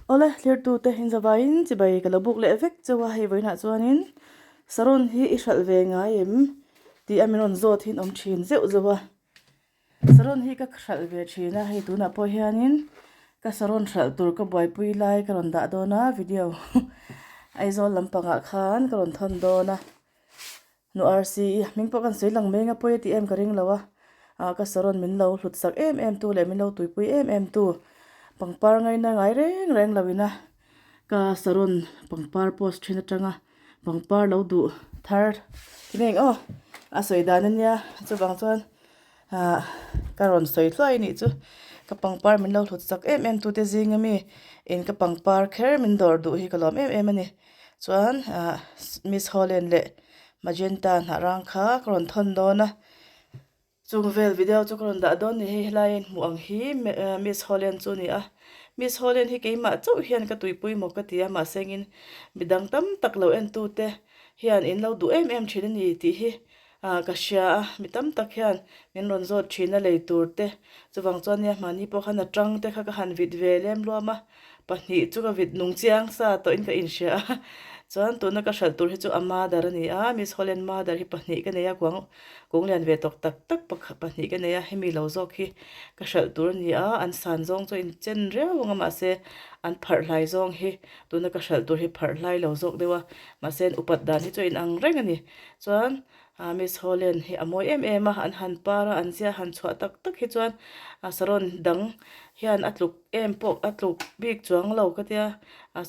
Awle thlirtute inzavaiin chibai ka lo buk leh vek chauh a, hei vawiinah chuanin saron hi i hralh ve ngai em tih a min rawn zawt hi an awm thin zeuh zeuh a. Saron hi ka hralh ve thin a, hei tunah pawh hianin ka saron hralh tur ka buaipui lai ka rawn dah dawn a video Aizawl lampangah khan ka rawn thawn dawn a. Nu RC i hming pawh kan sawi lang mai anga pawi a tih em ka ring lo a, ah ka saron min lo hlut sak em em tu leh min lo tuipui em em tu pangpar ngaina ngai reng reng lo ina ka saron pangpar post thin atanga pangpar lo duh thar ti mai ang aw a sawi dan ania chuvang chuan ah ka rawn sawi hluai anih chu ka pangpar min lo hlut sak em em tu te zing ami in ka pangpar kher min dawr duh hi ka lawm em em ani. Chuan ah Miss Holland leh Magenta hnah rang kha ka rawn thawn dawn a, chung vel video chu ka rawn dah dawn a ni hei helai a inhmuh ang hi Miss Holland chu a ni a, Miss Holland hi keimah chauh hian ka tuipui maw ka ti a mahse engin midang tam tak lo en tute hian in lo duh em em thin a ni tih hi Ah ka hria a, mi tam tak hian min rawn zawt thin a lei tur te, chuvang chuan nia mahni pawh khan a tang te kha ka han vit ve lem luam a, pahnih chu ka vit nung chiang sa tawhin ka inhria a, chuan tuna ka hralh tur hi chu a mother a ni a, Miss Holland mother hi pahnih ka nei a, kuang kung lian ve tawk tak tak pakhat pahnih ka nei a, hemi lo zawk hi ka hralh tur a ni a, an san zawng chu a inchen riau ang a mahse an pharh hlai zawng hi tuna ka hralh tur hi pharh hlai lo zawk deuh a, mahse an upat dan hi chu a inang reng a ni. Chuan Miss Holland hi a mawi em em a, an han par a, an zia han chhuah tak tak hi chuan saron dang hian a tluk em pawh a tluk bik chuang lo ka tia,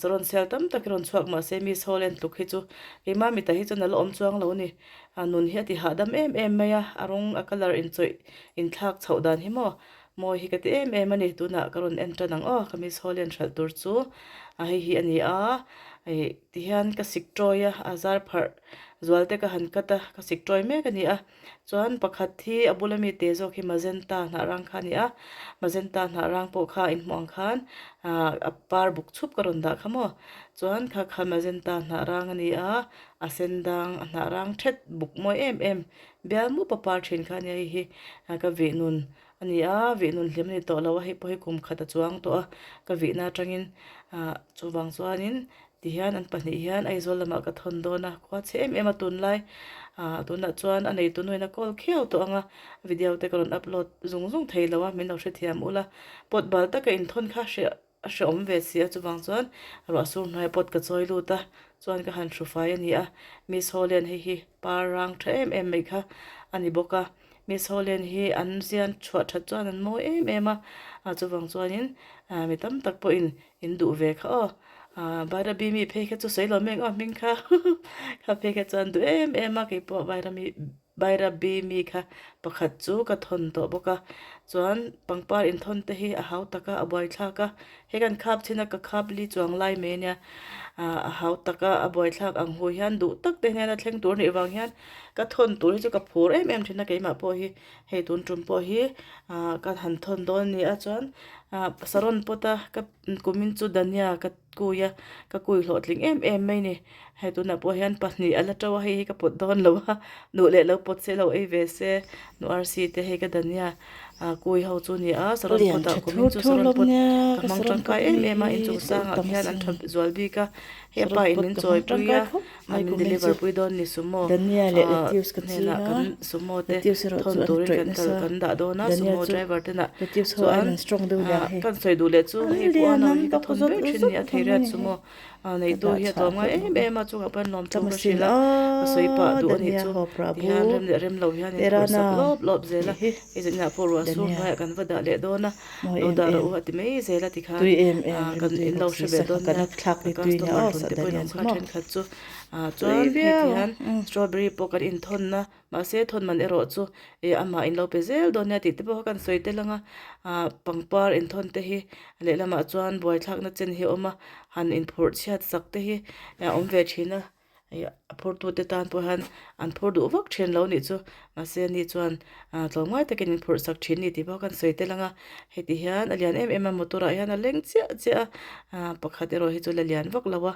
saron sial tam tak hi rawn chhuak mahse Miss Holland tluk hi chu keimah mita hi chuan a la awm chuang lo a ni. Nun hi a ti hahdam em em mai a, a rawng a colour inchawih inthlak chhoh dan hi maw mawi hi ka ti em em a ni. Tunah ka rawn en tan ang aw, ka Miss Holland hralh tur chu hei hi a ni a, ih tihian ka sik tawi a, a zar pharh zual te ka han cut a, ka sik tawi mek a ni a, chuan pakhat hi a bula mi te zawk hi magenta hnah rang kha a ni a, magenta hnah rang pawh kha inhmuh ang khan ah a par buk chhup ka rawn dah kha maw, chuan kha kha magenta hnah rang a ni a, a sen dang a hnah rang thet buk mawi em em bial mup a par thin kha a nia hei hi ka vih nun a ni a, vih nun hlim a ni tawh lo a, hei pawh hi kum khat a chuang tawh a, ka vihna atangin ah chuvang chuanin Tihian an pahnih hian Aizawl lamah ka thawn dawn a, khua chhe em em a tunlai ah tunah chuan a neitu nuin a call khiau tawh ang a, video te ka rawn upload zung zung thei lo a, min lo hrethiam ula, pawt bal taka inthawn kha hre a hreawm ve si a, chuvang chuan ruah sur hnuaia pawt ka chawi lut a, chuan ka han hru fai a ni a, Miss Hawlian hei hi par rang tha em em mai kha a ni bawk a, Miss Hawlian hi an zian chhuah that chuan an mawi em em a, chuvang chuanin mi tam tak pawhin In duh ve kha aw. Ahh Bairabi mi phei kha chu sawi lo mek aw hming kha kha phei kha chuan duh em em a keipawh Bairami Bairabi mi kha pakhat chu ka thawn tawh bawk a chuan pangpar inthawn te hi a hau tak a a buaithlak a hei kan khap chin a ka khap li chuang lai mai ania ahh a hau tak a a buaithlak ang hu hian duh tak te hian a thleng tur nih vang hian ka thawn tur hi chu ka phur em em thin a keimah pawh hi hei tun tum pawh hi ahh ka han thawn dawn a ni a chuan ahh saron pawt a ka kumin chu dania ka kui a ka kui hlawhtling em em mai a ni hei tunah pawh hian pahnih a la to a hei hi ka pawt dawn lo a duh leh lo pawt se lo ei ve se nu arsi te hei ka dania ah kui ho chu a ni a saron pawt ah kumin chu saron pawt ka hmang tangkai em em a inchung sangah khian an tha zual bik a hei a pa in min chawi pui a. A min deliver pui dawn ni sumo ah hnenah kan sumo te thawn turin kan kal kan dah dawn a sumo driver te nah chuan ah kan sawi duh leh chu hei pawh a no hi ka thawn ber thin ni a thei riat sumo ah neitu hi a tlawm ngai em em a chungah pawh hian lawmthu ka hrilh a ka sawi pah duh a nih chu tihian rem leh rem lo hian in phurh sak lawp lawp zel a hei zinah pawh ruah sur hnuaiah kan va dah leh dawn a. Lo dah rawh u a ti mai zel a tikhan kan in lo hre ve dawn nia ka customer hlun te pawhin awm kha thenkhat chu chuan hei ti hian strawberry pawh kan inthawn a mahse thawn man erawh chu ih amah in lo pe zel dawn nia tih te pawh kha kan sawi tel ang a pangpar inthawn te hi lehlamah chuan buaithlakna chen hi a awm a han inphurh chhiat sak te hi a awm ve thin a. Ih a phurtute tan pawh hian an phur duh vak thin lo nih chu mahse ani chuan ah tlawmngai takin min phurh sak thin a ni tih pawh kan sawi tel ang a heti hian a lian em em a motor ah hian a leng chiah chiah a ah pakhat erawh hi chu la lian vak lo a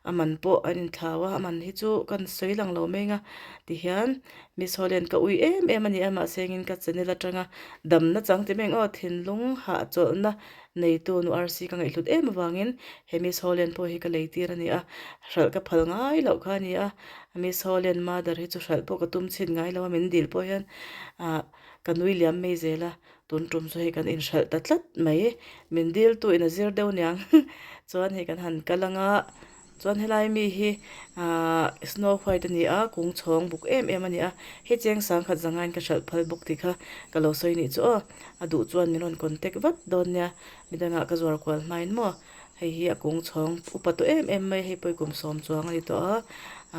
a man pawh an inthlau a a man hi chu kan sawi lang lo mai ang a tihian. Miss Holland ka ui em em a ni a, mahse engin ka channel atanga damna chang ti mai ang aw, thinlung hahchawlhna neitu nu RC ka ngaihhlut em avangin he Miss Holland pawh hi ka lei tir a ni a, hralh ka phal ngai loh kha a ni a, Miss Holland mother hi chu hralh pawh ka tum chhin ngai lo a, min dil pawh hian ah ka nui liam mai zel a, tun tum chu hei kan inhralh ta tlat mai, min dil tu in a zir deuh niang chuan hei kan han kal ang a. Chuan helai mi hi ahh snow white a ni a kung chhawng buk em em a ni a hei cheng sangkhat zangain ka hralh phal bawk tih kha ka lo sawi nih chu aw a duh chuan min rawn contact vat dawn nia midangah ka zuar kual hmain maw hei hi a kung chhawng upa tawh em em mai hei pawh i kum sawm chuang a ni tawh a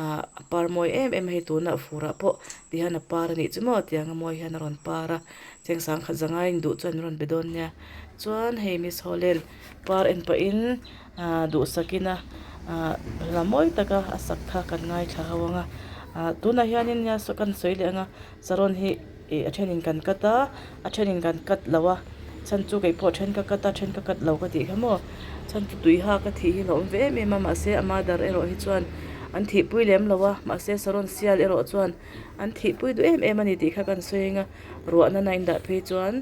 ahh a par mawi em em a hei tunah furah pawh ti hian a par a nih chu maw tiang a mawi hian a rawn par a cheng sangkhat zangain duh chuan min rawn be dawn nia chuan hei miss hawlen par en pahin. Ahh duhsakin a ahh hla mawi taka a sak kha kan ngaithla ho ang a ahh tunah hianin nia saw kan sawi leh ang a saron hi ih a thenin kan cut a a thenin kan cut lo a chhan chu kei pawh then ka cut a then ka cut lo ka tih kha maw chhan chu tui hak a thih hi a lo awm ve em em a mahse a mother erawh hi chuan an thihpui lem lo a mahse saron sial erawh chuan an thihpui duh em em a ni tih kha kan sawi ang a ruahna na in dah phei chuan.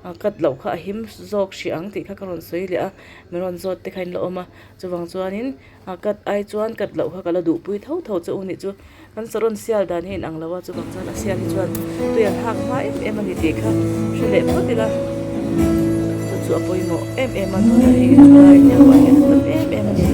a cut loh kha a him zawk hrih ang tih kha ka rawn sawi leh a min rawn zawt te kha in la awm a chuvang chuanin a cut ai chuan cut loh kha ka la duhpui tho tho che u nih chu kan saron sial dan hi a inang lo a chuvang chuan a sial hi chuan tui an hak hma em em a ni tih kha hre leh phawt ila chu chu a pawimawh em em a tunah hei thalai te ho ah hian a tam em em a ni.